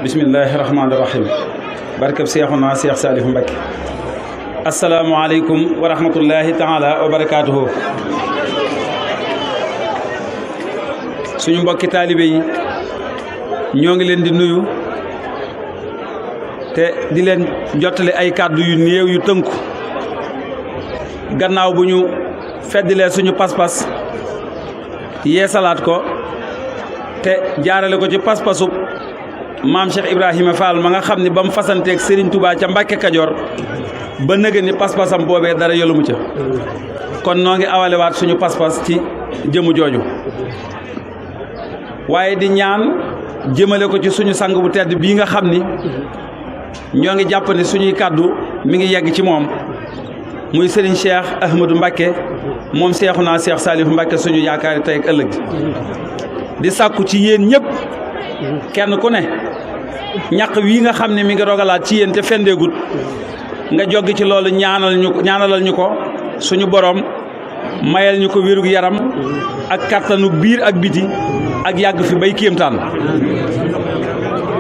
bismillahi rahmaani rahim barkab seexuna Seex Saalihu Mbakke asalaamualeykum wa rahmatullahi taala wa barakaatuhu. suñu mbokki taalibe yi ñoo ngi leen di nuyu te di leen jottali ay kàddu yu néew yu tënku gannaaw bu ñu feddilee suñu pas-pas yeesalaat ko te jaarale ko ci pas-pasu maam Cheikh Ibrahima Fall ma nga xam ni ba mu fasanteeg Serigne Touba ca Mbàkke Kajoor ba nëgë ni pas-pasam boobee dara yolumu ca kon noo ngi awalewaat suñu pas-pas ci jëmu jooju waaye di ñaan jëmale ko ci suñu sang bu tedd bii nga xam ni ñoo ngi jàpp ni suñuy kàddu mi ngi yegg ci moom muy Serigne Cheikh Ahmadou Mbakke moom Seexuna Seex Saalihu Mbakke suñu yaakaari tey ak ëllëg di sàkku ci yéen ñëpp kenn ku ne ñaq wii nga xam ne mi ngi rogalaat ci yéen te fendeegut nga joggi ci loolu ñaanalal ñu ko suñu borom mayal ñu ko wérug yaram ak kattanu biir ak biti ak yàgg fi bay kéemtaan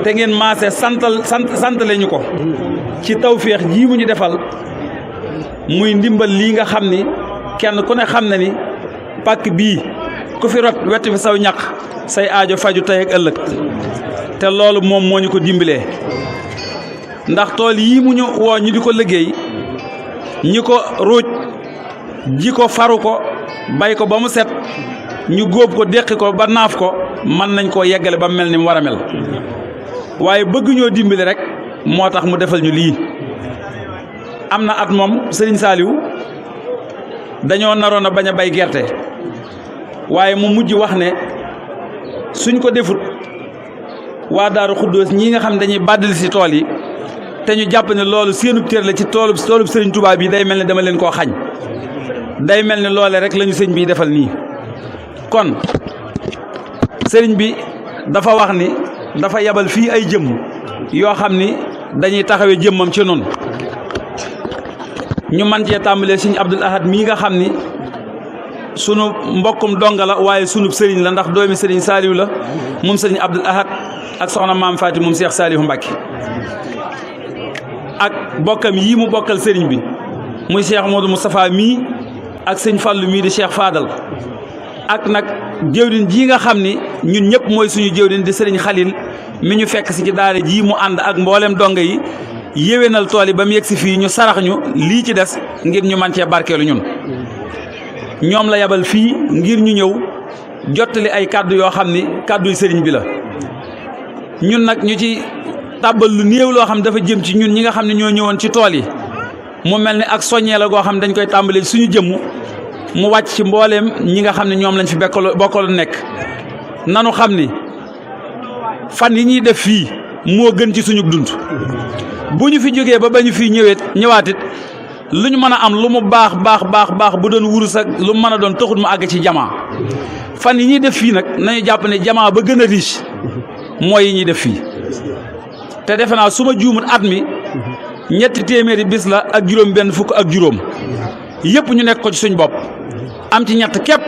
te ngeen maase santale ñu ko ci tawféex jii mu ñu defal muy ndimbal lii nga xam ni kenn ku ne xam na ni pàkk bii ku fi rot wetti fi saw ñaq say aajo faju tey ak ëllëg te loolu moom moo ñu ko dimbalee ndax tool yii mu ñu woo ñu di ko liggéey ñi ko ruuj ji ko faru ko bay ko ba mu set ñu góob ko déqi ko ba naaf ko mën nañ koo yeggale ba mel ni mu war a mel waaye bëgg ñoo dimbali rek moo tax mu defal ñu lii am na at moom Serigne Saliou dañoo naroon a bañ a bay gerte waaye mu mujj wax ne suñ ko defut waa Daaru Xuddoos ñii nga xam ne dañuy bàddali si tool yi te ñu jàpp ne loolu seenub cër la ci toolub Serigne Touba bi day mel ne dama leen koo xañ day mel ne loole rek lañu sëñ bi defal nii kon sëriñ bi dafa wax ni dafa yabal fii ay jëmm yoo xam ni dañuy taxawee jëmmam ci noonu ñu man cee tàmbalee sëñ Abdul Ahad mii nga xam ni sunu mbokkum donga la waaye sunub sëriñ la ndax doomi sëriñ Saaliw la moom sëriñ Abdul Ahad ak soxna maam Faati moom Seex Saalihu Mbàkke ak bokkam yii mu bokkal sëriñ bi muy Cheikh Modou Moustapha mii ak sëñ Fallu mii di Cheikh Fadal ak nag jëwriñ ji nga xam ni ñun ñëpp mooy suñu jëwriñ di sëriñ Xalil mi ñu fekk si ci daara ji mu ànd ak mboolem donga yi yéwénal tool yi ba mu yegg si fii ñu sarax ñu lii ci des ngir ñu man cee barkeelu ñun ñoom la yabal fii ngir ñu ñëw jottali ay kàddu yoo xam ni kàdduy sëriñ bi la ñun nag ñu ci tàbbal lu néew loo xam dafa jëm ci ñun ñi nga xam ne ñoo ñëwoon ci tool yi mu mel ni ak soññee la goo xam ne dañ koy tàmbalee suñu jëmm mu wàcc ci mbooleem ñi nga xam ne ñoom lañ fi bokkaloon nekk nanu xam ni fan yi ñuy def fii moo gën ci suñu dund bu ñu fi jógee ba ñu fii ñëwaatit lu ñu mën a am lu mu baax bu doon wurus ak lu mu mën a doon taxut mu àgg ci jamaa fan yi ñuy def fii nag nañu jàpp ne jamaa ba gën a riche mooy yi ñuy def fii te defe naa su ma juumul at mi ñetti téeméeri bis la ak juróom benn fukk ak juróom yëpp ñu nekk ko ci suñ bopp am ci ñett képp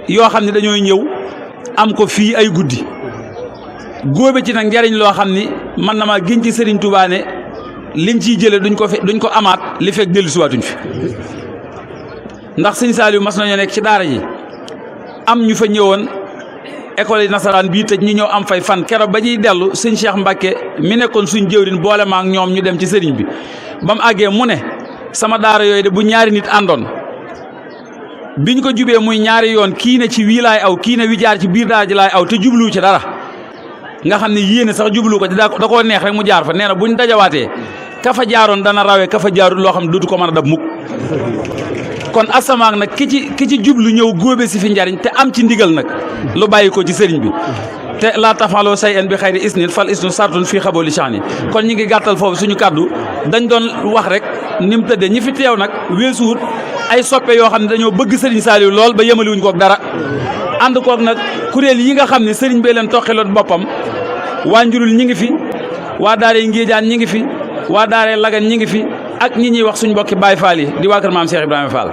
yoo xam ne dañooy ñëw am ko fii ay guddi góobe ci nag njariñ loo xam ni man na maa gën ci Serigne Touba ne liñ ciy jële duñ ko amaat li fekk dellusiwaatuñ fi ndax sëñ Saliou mas nañoo nekk ci daara ji am ñu fa ñëwoon école yi nasaraan bii tëj ñi ñëw am fay fan keroog ba ñuy dellu sëñ Cheikh Mbakke mi nekkoon suñ jëwriñ boole ma ak ñoom ñu dem ci sëriñ bi ba mu àggee mu ne sama daara yooyu de bu ñaari nit àndoon biñ ko jubee muy ñaari yoon kii ne ci wii laay aw kii ne wi jaar ci biir daara ji laay aw te jublu ci dara nga xam ne yéene sax jublu ko da koo neex rek mu jaar fa nee na buñ dajawaatee ka fa jaaroon dana rawee ka fa jaarul loo xam ne dootu ko mën a dab mukk kon asamaak nag ki ci jublu ñëw góobe si fi njariñ te am ci ndigal nag lu bàyyi ko ci sëriñ bi te laa tafaloo say en bi xayri isnil fal isnu sartun fii xabooli shani kon ñi ngi gàttal foofu suñu kàddu dañ doon wax rek ni mu tëddee ñi fi teew nag weesuwut ay soppe yoo xam ne dañoo bëgg sëriñ Saliou lool ba yemaliwuñ kook dara ànd kook nag kuréel yi nga xam ne sëriñ bee leen toqiloon boppam waa njurul ñi ngi fi waa daaree Ngéejaan ñi ngi fi waa daaree Lagan ñi ngi fi ak ñi ñuy wax suñ mbokki Baay Faal yi di waa kër maam Cheikh Ibrahima Fall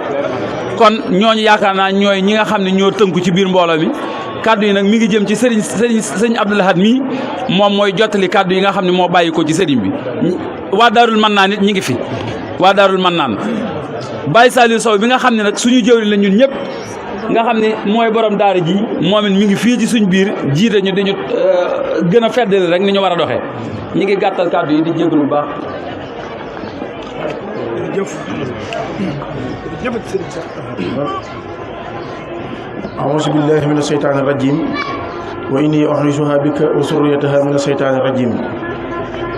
kon ñooñu yaakaar naa ñooy ñi nga xam ne ñoo tënku ci biir mbooloo mi kaddu yi nag mi ngi jëm ci sëriñ Abdou Lahad mii moom mooy jottali kaddu yi nga xam ne moo bàyyi ko ci sëriñ bi waa Daarul Mannaan it ñi ngi fi waa Daarul Mannaan Baye Saliou Sow bi nga xam ne nag suñu jëwriñ la ñun ñëpp nga xam ne mooy borom daara ji moom it mi ngi fii ci suñ biir jiite ñu dañu gën a feddali rek ni ñu war a doxee ñi ngi gàttal kaddu yi di jégalu bu baax. أعوذ بالله من الشيطان الرجيم وإني أعيذها بك وذريتها من الشيطان الرجيم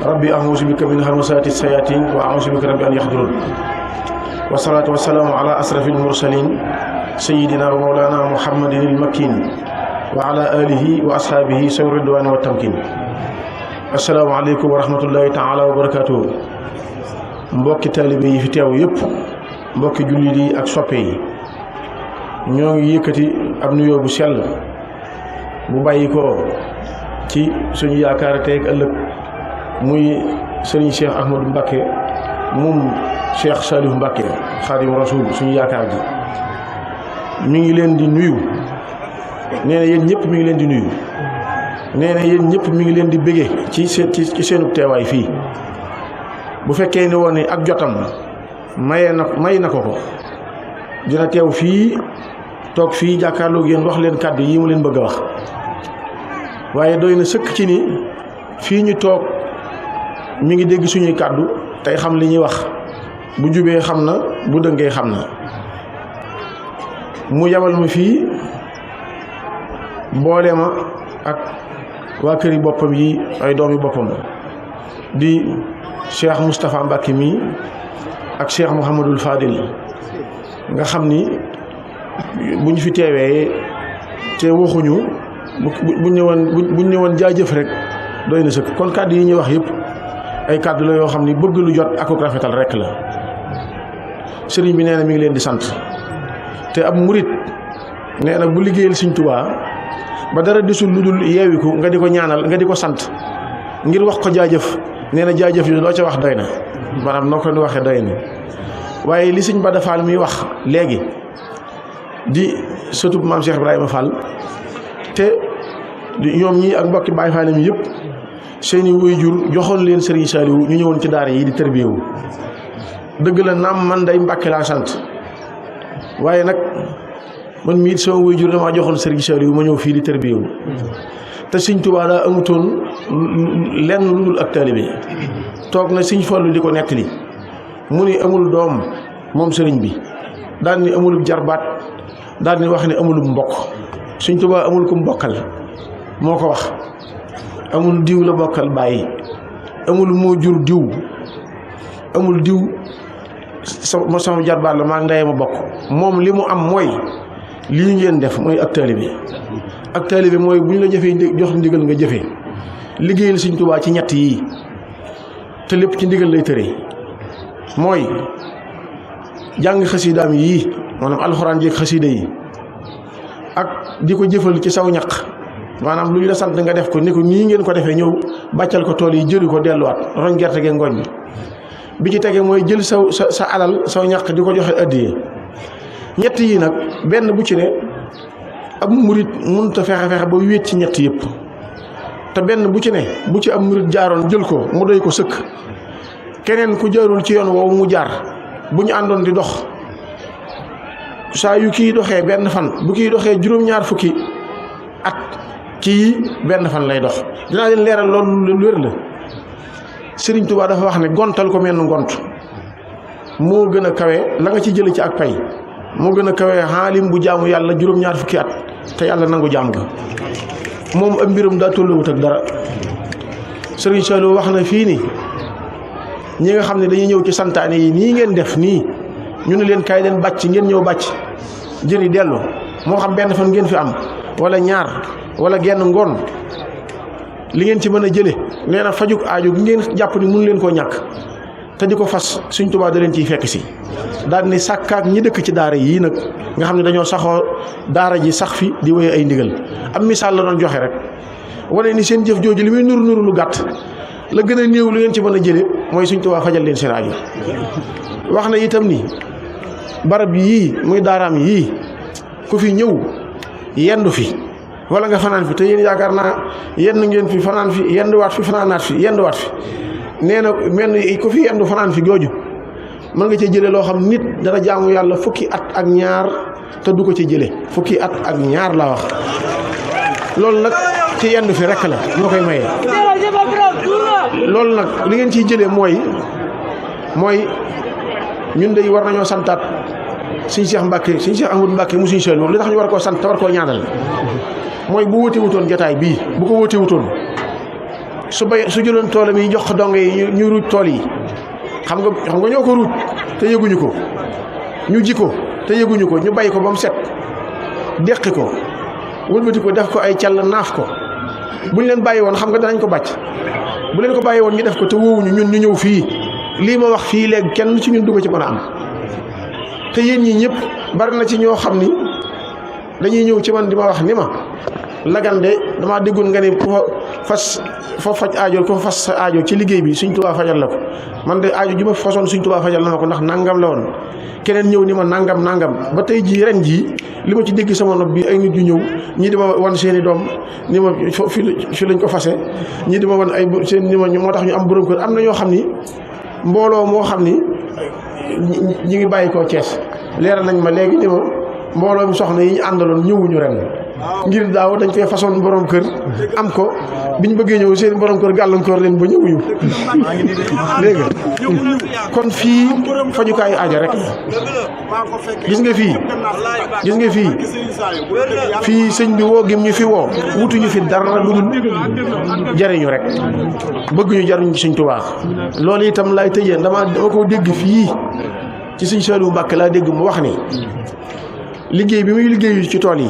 ربي أعوذ بك من همزات الشياطين وأعوذ بك ربي أن يحضرون والصلاة والسلام على أشرف المرسلين سيدنا ومولانا محمد المكين وعلى آله وأصحابه سور الرضوان والتمكين السلام عليكم ورحمة الله تعالى وبركاته mbokki taalibe yi fi teew yëpp mbokki jullit yi ak soppe yi ñoo ngi yëkkati ab nuyoo bu sell bu bàyyi ko ci suñu yaakaar tey ak ëllëg muy Serigne Cheikh Ahmadou Mbacké moom Cheikh Saliou Mbacké Xaadimu Rasuul suñu yaakaar ji mi ngi leen di nuyu nee na yéen ñëpp mi ngi leen di nuyu nee na yéen ñëpp mi ngi leen di bëggee ci seenu teewaay fii bu fekkee ne woon ni ak jotam may na ko dina teew fii toog fii jàkkaarloo yéen wax leen kàddu yi mu leen bëgg a wax waaye doy na sëkk ci ni fii ñu toog mi ngi dégg suñuy kàddu tey xam li ñuy wax bu jubee xam na bu dëngee xam na mu yabal ma fii boole ma ak waa këri boppam yi ay doomi boppam di Cheikh Moustapha Mbacké mi ak Cheikh Mouhamadul Fadil nga xam ni bu ñu fi teewee te waxuñu bu ñëwoon jaajëf rek doy na sëkk kon kàddu yi ñuy wax yëpp ay kàddu la yoo xam ni bëgg lu jot ak rafetal rek la sëriñ bi nee na mi ngi leen di sant te ab murit nee na bu liggéeyal Sëriñ Tuubaa ba dara desul lu dul yeewiku nga di ko ñaanal nga di ko sant ngir wax ko jaajëf nee na jaajëf yi loo ca wax doy na maanaam noo ko ni waxee doy na waaye li Sëriñ Bada Fall muy wax léegi di sëtub maam Cheikh Ibrahima Fall te ñoom ñii ak mbokki Baay Fall mi yëpp seeni waajur joxoon leen Serigne Saliou ñu ñëwoon ci daara yi di tërbiyewu dëgg la naam man day Mbàkke laa sant waaye nag man mii sama waajur damaa joxoon Serigne Saliou ma ñëw fii di tërbiyewu te Sëriñ Tuubaa daa amutoon lenn lu dul ak taalibe toog na Sëriñ Fallu di ko nettali mu ni amul doom moom sëriñ bi daal ni amulub jarbaat daal ni wax ni amulub mbokk Sëriñ Tuubaa amul ku mbokkal moo ko wax amul diw la bokkal bàyyi amul moo jur diw amul diw sama jarbaat la maa ndey ma bokk moom li mu am mooy lii ngeen def mooy ak taalibe mooy bu ñu la jëfee jox ndigal nga jëfee liggéeyal Sëriñ Tuubaa ci ñett yii te lépp ci ndigal lay tëree mooy jàng xasiidaam yii maanaam alxuraan jeeg xasiida yi ak di ko jëfal ci saw ñaq maanaam lu ñu la sant nga def ko ni ko nii ngeen ko defee ñëw bàccal ko tool yi jëri ko delluwaat roñ gerte ge ngooñ bi ci tege mooy jël sa alal saw ñaq di ko joxe addiyee ñett yi nag benn bu ci ne ab murit mënut a fexe ba wéet ci ñett yëpp te benn bu ci ne bu ci ab murit jaaroon jël ko mu doy ko sëkk keneen ku jaarul ci yoon woowu mu jaar bu ñu àndoon di dox saa yu kii doxee benn fan bu kii doxee juróom-ñaar fukki at kii benn fan lay dox dinaa leen leeral loolu lu wér la Sëriñ Tuubaa dafa wax ne gontal ko menn ngont moo gën a kawe la nga ci jële ci ak pay moo gën a kawe xaalim bu jaamu yàlla juróom-ñaar fukki at te yàlla nangu jaam ga moom ab mbirum daa tolluwut ak dara Sëriñ Saliou wax na fii ni ñi nga xam ne dañuy ñëw ci santaane yi nii ngeen def nii ñu ne leen kaay leen bàcc ngeen ñëw bàcc jëri dellu moo xam benn fan ngeen fi am wala ñaar wala genn ngoon li ngeen ci mën a jële nee na fajuk aaju gi ngeen jàpp ni mënu leen koo ñàkk te di ko fas Sëriñ Tuubaa da leen ciy fekk si daal ni sàkkaak ñi dëkk ci daara yii nag nga xam ne dañoo saxoo daara ji sax fi di wéye ay ndigal am misaal la doon joxe rek wane ni seen jëf jooju li muy nuru lu gàtt la gën a néew lu ngeen ci mën a jële mooy Sëriñ Tuubaa fajal leen seen aaju wax na itam ni barab yii muy daaraam yii ku fi ñëw yendu fi wala nga fanaan fi te yéen yaakaar naa yenn ngeen fi fanaan fi yenduwaat fi fanaanaat fi yenduwaat fi nee na mel ni ku fi yendu fanaan fi jooju mën nga cee jëlee loo xam nit dana jaamu yàlla fukki at ak ñaar te du ko ci jëlee fukki at ak ñaar laa wax loolu nag ci yendu fi rekk la moo koy mayee loolu nag li ngeen ciy jëlee mooy ñun de war nañoo santaat suñ Cheikh Mbacke suñ Cheikh Ahmadou Mbacke mu suñ seel moom li tax ñu war koo sant te war koo ñaanal mooy bu wóote wutoon jotaay bii bu ko wóote wutoon su jëloon toolam yi jox donge yi ñu ruuj tool yi xam nga ñoo ko ruuj te yëguñu ko ñu ji ko te yëguñu ko ñu bay ko ba mu set deqi ko wëlbati ko def ko ay càll naaf ko buñ leen bàyyi woon xam nga danañ ko bàcc bu leen ko bàyyi woon ñu def ko te woowuñu ñun ñu ñëw fii lii ma wax fii léegi kenn ci ñun du ko ci mën a am te yéen ñi ñëpp bari na ci ñoo xam ni dañuy ñëw ci man di ma wax ni ma lagande damaa déggoon nga ne ku fa faj aajo ku fa fas sa aajo ci liggéey bi Sëñ Tuubaa fajal la ko man de aajo ju ma façon Sëñ Tuubaa fajal na ma ko ndax nangam la woon keneen ñëw ni ma nangam ba tey jii ren jii li ma ci dégg sama nopp bi ay nit yu ñëw ñii di ma wan seeni doom ni ma fi lañ ko fase ñii di ma wan ay seen ni ma moo tax ñu am borom kër am na ñoo xam ni mbooloo moo xam ni ñi ngi bàyyi koo Cees leeral nañ ma léegi ni ma mbooloo mi soxna yi ñu àndaloon ñëwuñu ren ngir daaw dañ koy façon borom kër am ko biñ bëggee ñëw seen borom kër gàllankoor leen ba ñëwuñu léegi kon fii fajukaayu aajo rek gis nga fii sëñ bi woo gim ñu fi woo wutuñu fi dara lu dul jariñu rek bëgg ñu jariñ ci Sëñ Tuubaa loolu itam laay tëjee dama ko dégg fii ci Sëñ Saliou Mbàkke laa dégg mu wax ni liggéey bi muy liggéeyu ci tool yi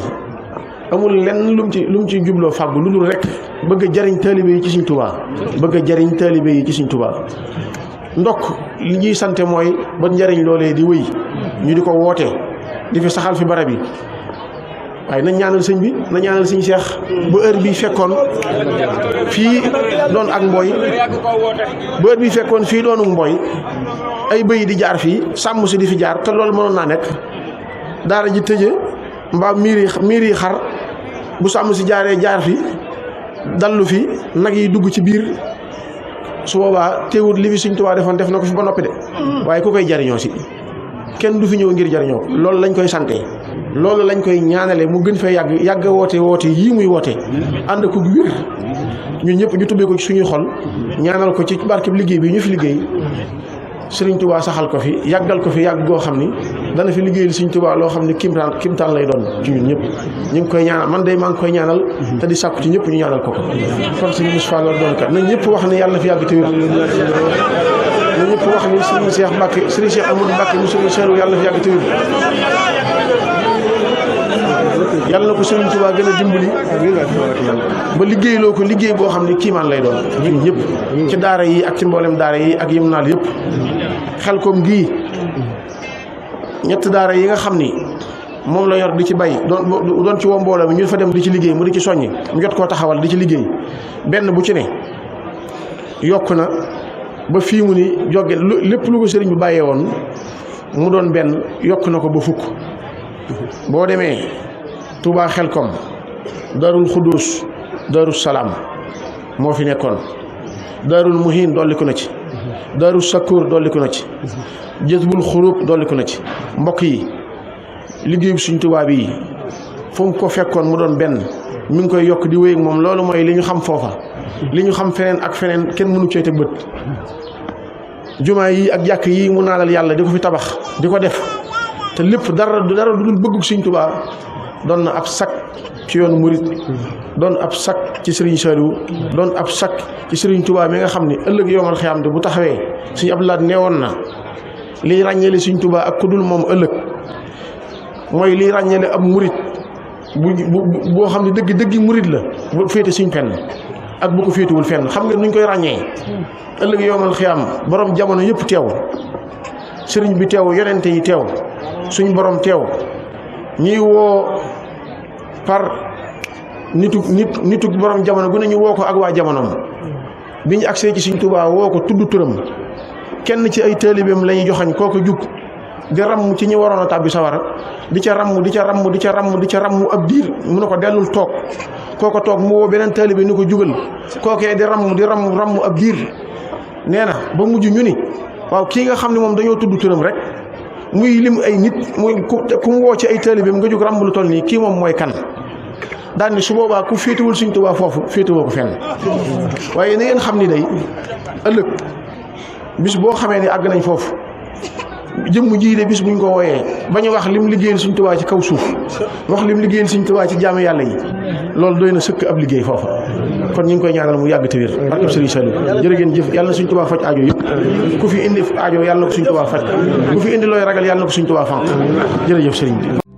amul lenn lu mu ci jubloo fàggu lu dul rek bëgg a jariñ taalibe yi ci Sëñ Tuubaa bëgg a jariñ taalibe yi ci Sëñ Tuubaa ndokk li ñuy sante mooy ba njariñ loolee di wéy ñu di ko woote di fi saxal fi barab yi waaye nañ ñaanal sëñ bi nañ ñaanal sëñ Seex bu heure bi fekkoon fii doon ak mbooy bu heure bi fekkoon fii doonu mbooy ay bëy di jaar fii sàmm si di fi jaar te loolu mënoon naa nekk daara ji tëje mbaa miir yi xar bu sàmm si jaaree jaar fi dallu fi nag yi dugg ci biir su boobaa teewut li fi Sëñ Tuubaa defoon def na ko fi ba noppi de waaye ku koy jariñoo si kenn du fi ñëw ngir jariñoo loolu lañ koy sante loolu lañ koy ñaanale mu gën fee yàgg woote yii muy woote ànd ko wér ñun ñëpp ñu tubbee ko ci suñuy xol ñaanal ko ci barkeb liggéey bi ñu fi liggéey Sëriñ Tuubaa saxal ko fi yàggal ko fi yàgg goo xam ni dana fi liggéeyal Sëriñ Tuubaa loo xam ne kimtaan lay doon ci ñun ñëpp ñu ngi koy ñaanal man de maa ngi koy ñaanal te di sàkku ci ñëpp ñu ñaanal ko kon Sëriñ Moustapha loolu doon kat na ñëpp wax ne yàlla na fi yàgg te wér na ñëpp wax ni Sëriñ Cheikh Mbacke Sëriñ Cheikh Amadou Mbacke mu Sëriñ Cheikh yàlla na fi yàgg te wér yàlla na ko Sëriñ Tuubaa gën a dimbali ba liggéeyloo ko liggéey boo xam ne kiimaan lay doon ñun ñëpp ci daara yi ak ci mboolem daara yi ak yim naal yëpp Xelkom gii ñett daara yi nga xam ni moom la yor di ci bay doon ci woo mbooloo mi ñu fa dem di ci liggéey mu di ci soññi mu jot koo taxawal di ci liggéey benn bu ci ne yokk na ba fii mu ni jóge lépp lu ko sëriñ bi bàyyee woon mu doon benn yokk na ko ba fukk boo demee Touba Xelkom Darul Xudus Darul Salaam moo fi nekkoon Darul Muhin dolliku na ci Darul Sakour dolliku na ci Jazbul Xurub dolliku na ci mbokk yi liggéeyu Sëriñ Tuubaa bi fu mu ko fekkoon mu doon benn mi ngi koy yokk di wéy ak moom loolu mooy li ñu xam foofa li ñu xam feneen ak feneen kenn mënu cee teg bët jumaa yi ak jàkk yi mu naalal yàlla di ko fi tabax di ko def te lépp dara du dul bëggug Sëriñ Tuubaa doon na ab sak ci yoonu murit doon ab sak ci Sëriñ Saliou doon ab sak ci Sëriñ Tuubaa mi nga xam ni ëllëg yowmal xiyaam bu taxawee Sëriñ Abdou Lahad neewoon na liy ràññeele Sëriñ Tuubaa ak ku dul moom ëllëg mooy liy ràññeele ab murit boo xam ne dëggi murit la bu féete suñ fenn ak bu ko féetewul fenn xam nga nuñ koy ràññee ëllëg yowmal xiyaam borom jamono yëpp teew sëriñ bi teew yonente yi teew suñ borom teew ñuy woo par nitu borom jamono gu ne ñu woo ko ak waa jamonoom bi ñu agsee ci Sëriñ Tuubaa woo ko tudd turam kenn ci ay taalibeem la ñuy joxañ kooku jug di ramm ci ñi waroon a tàbbi sawara di ca ramm ab diir mu ne ko dellul toog kooko toog mu woo beneen taalibe ni ko jugal kookee di ramm ab diir nee na ba mujj ñu ni waaw kii nga xam ne moom dañoo tudd turam rek muy lim ay nit muy ku mu woo ci ay taalibeem nga jóg ramm lu toll nii kii moom mooy kan daan ni su boobaa ku féetewul Sëriñ Tuubaa foofu féetewoo ko fenn waaye na ngeen xam ni day ëllëg bis boo xamee ni àgg nañ foofu jëmm jii de bis buñ ko wooyee ba ñu wax lim liggéeyal Sëriñ Tuubaa ci kaw suuf wax lim liggéeyal Sëriñ Tuubaa ci jaamu yàlla yi loolu doy na sëkk ab liggéey foofa kon ñu ngi koy ñaanal mu yàgg te wér barkeb Sëriñ Saliou jërë ngeen jëf yàlla na Sëriñ Tuubaa faj aajo yëpp ku fi indi aajo yàlla na ko Sëriñ Tuubaa faj ku fi indi looy ragal yàlla na ko Sëriñ Tuubaa fànq jërëjëf sëriñ bi